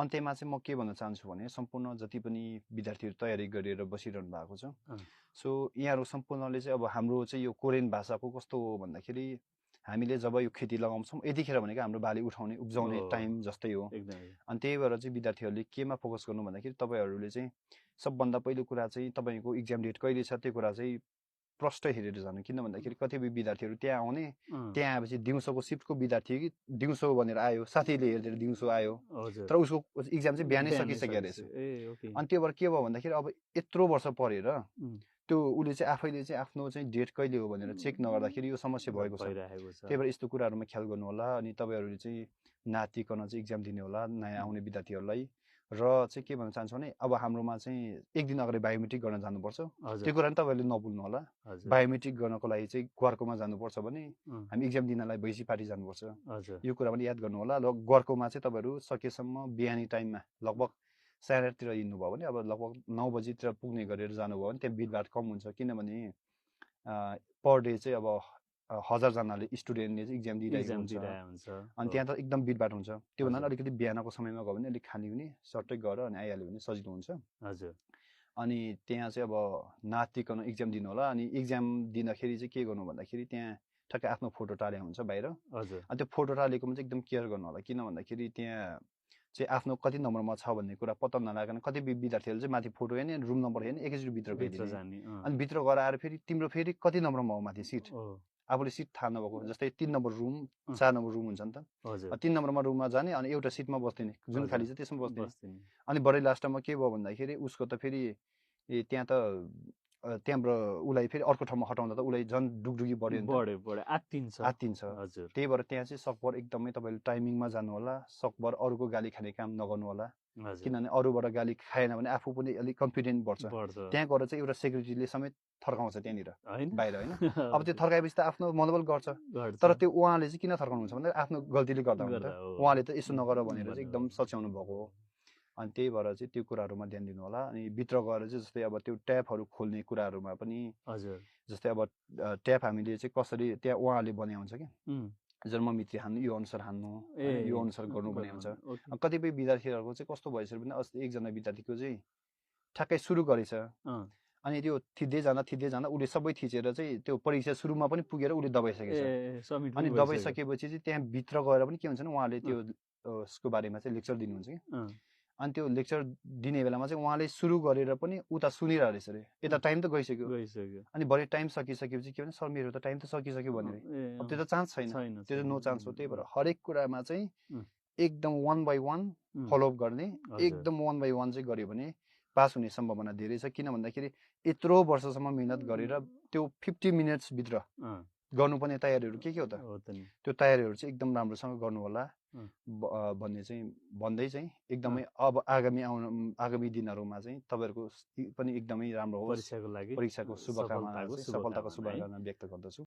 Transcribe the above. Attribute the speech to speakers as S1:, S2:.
S1: अन्त्यमा चाहिँ म के भन्न चाहन्छु भने सम्पूर्ण जति पनि विद्यार्थीहरू तयारी गरेर बसिरहनु भएको छ सो यहाँहरू सम्पूर्णले चाहिँ अब हाम्रो चाहिँ यो कोरियन भाषाको कस्तो हो भन्दाखेरि हामीले जब यो खेती लगाउँछौँ यतिखेर भनेको हाम्रो बाली उठाउने उब्जाउने टाइम जस्तै हो अनि त्यही भएर चाहिँ विद्यार्थीहरूले केमा फोकस गर्नु भन्दाखेरि तपाईँहरूले चाहिँ सबभन्दा पहिलो कुरा चाहिँ तपाईँको इक्जाम डेट कहिले छ त्यो कुरा चाहिँ प्रष्ट हेरेर जानु किन भन्दाखेरि कतिपय विद्यार्थीहरू त्यहाँ आउने त्यहाँ आएपछि दिउँसोको सिफ्टको विद्यार्थी कि दिउँसो भनेर आयो साथीले हेरेर दिउँसो आयो तर उसको इक्जाम चाहिँ बिहानै सकिसकेको रहेछ अनि त्यो भएर के भयो भन्दाखेरि अब यत्रो वर्ष पढेर त्यो उसले चाहिँ आफैले चाहिँ आफ्नो चाहिँ डेट कहिले हो भनेर चेक नगर्दाखेरि यो समस्या भएको छ त्यही भएर यस्तो कुराहरूमा ख्याल गर्नु होला अनि तपाईँहरूले चाहिँ नातिकन चाहिँ इक्जाम दिने होला नयाँ आउने विद्यार्थीहरूलाई र चाहिँ के भन्न चाहन्छु भने अब हाम्रोमा चाहिँ एक दिन अगाडि बायोमेट्रिक गर्न जानुपर्छ त्यो कुरा पनि तपाईँहरूले नभुल्नु होला बायोमेट्रिक गर्नको लागि चाहिँ ग्वार्कोमा जानुपर्छ भने हामी इक्जाम दिनलाई भैँसी पार्टी जानुपर्छ यो कुरा पनि याद गर्नु होला र ग्वार्कोमा चाहिँ तपाईँहरू सकेसम्म बिहानी टाइममा लगभग 8:30तिर हिँड्नुभयो भने अब लगभग 9 बजीतिर पुग्ने गरेर जानुभयो भने त्यहाँ भिडभाड कम हुन्छ किनभने पर डे चाहिँ अब 1000जनाले स्टुडेन्टले चाहिँ इक्जाम दिइरहेको हुन्छ अनि त्यहाँ त एकदम भिडभाड हुन्छ त्यो भन्दा अलिकति बिहानको समयमा गयो भने अलिक खाली हुने सर्टै गएर अनि आइहाल्यो भने सजिलो हुन्छ अनि त्यहाँ चाहिँ अब नातिकन इक्जाम दिनु होला अनि इक्जाम दिँदाखेरि चाहिँ के गर्नु भन्दाखेरि त्यहाँ ठ्याक्कै आफ्नो फोटो टालेको हुन्छ बाहिर अनि त्यो फोटो टालेकोमा चाहिँ एकदम केयर गर्नु होला किन भन्दाखेरि त्यहाँ चाहिँ आफ्नो कति नम्बरमा छ भन्ने कुरा पत्ता नलागेन कति विद्यार्थीहरूले चाहिँ माथि फोटो हेर्ने रुम नम्बर हेर्ने एकैचोटि भित्र गइदिने अनि भित्र गएर आएर फेरि तिम्रो फेरि कति नम्बरमा हो माथि सिट आफूले सिट थाहा नभएको जस्तै 3 नम्बर रुम 4 नम्बर रुम हुन्छ नि त 3 नम्बरमा रुममा जाने अनि एउटा सिटमा बस्दिने जुन खाली छ त्यसमा बस्दिने अनि बढी लास्टमा के भयो भन्दाखेरि उसको त फेरि त्यहाँ त त्यहाँबाट उसलाई फेरि अर्को ठाउँमा हटाउँदा त उसलाई झन् डुगडुगी बढ्यो आत्तिन्छ त्यही भएर त्यहाँ चाहिँ सकभर एकदमै तपाईँले टाइमिङमा जानु होला सकभर अरूको गाली खाने काम नगर्नु होला किनभने अरूबाट गाली खाएन भने आफू पनि अलिक कन्फिडेन्ट बढ्छ त्यहाँ गएर चाहिँ एउटा सेक्युरिटीले समेत थर्काउँछ त्यहाँनिर बाहिर होइन अब त्यो थर्काएपछि त आफ्नो मनोबल गर्छ तर त्यो उहाँले चाहिँ किन थर्काउनुहुन्छ भन्दा आफ्नो गल्तीले गर्दा हुन्छ उहाँले त यसो नगर भनेर चाहिँ एकदम सच्याउनु भएको हो अनि त्यही भएर चाहिँ त्यो कुराहरूमा ध्यान दिनु होला अनि भित्र गएर चाहिँ जस्तै अब त्यो ट्यापहरू खोल्ने कुराहरूमा पनि जस्तै अब ट्याप हामीले चाहिँ कसरी त्यहाँ उहाँले बनाए हुन्छ कि जन्ममिति हान्नु यो अनुसार हान्नु यो अनुसार गर्नु भन्ने हुन्छ कतिपय विद्यार्थीहरूको चाहिँ कस्तो भएछ भने अस्ति एकजना विद्यार्थीको चाहिँ ठ्याक्कै सुरु गरेछ अनि त्यो थिच्दै जाँदा उसले सबै थिचेर चाहिँ त्यो परीक्षा सुरुमा पनि पुगेर उसले दबाइसकेछ अनि दबाइसकेपछि चाहिँ त्यहाँ भित्र गएर पनि के हुन्छ भने उहाँले त्यो उसको बारेमा चाहिँ लेक्चर दिनुहुन्छ कि अनि त्यो लेक्चर दिने बेलामा चाहिँ उहाँले सुरु गरेर पनि उता सुनिरहेको रहेछ अरे यता टाइम त गइसक्यो अनि भरे टाइम सकिसकेपछि के भने सर मेरो त टाइम त सकिसक्यो भनेर अब त्यो त चान्स छैन त्यो त नो चान्स हो त्यही भएर हरेक कुरामा चाहिँ एकदम 1 बाई 1 फलोअप गर्ने एकदम 1 बाई 1 चाहिँ गर्यो भने पास हुने सम्भावना धेरै छ किन भन्दाखेरि यत्रो वर्षसम्म मेहनत गरेर त्यो 50 मिनट्स भित्र गर्नुपर्ने तयारीहरू के हो त त्यो तयारीहरू चाहिँ एकदम राम्रोसँग गर्नु होला भन्ने चाहिँ भन्दै चाहिँ एकदमै अब आगामी दिनहरूमा चाहिँ तपाईँहरूको पनि एकदमै राम्रो होस् परीक्षाको शुभकामना सफलताको शुभकामना व्यक्त गर्दछु।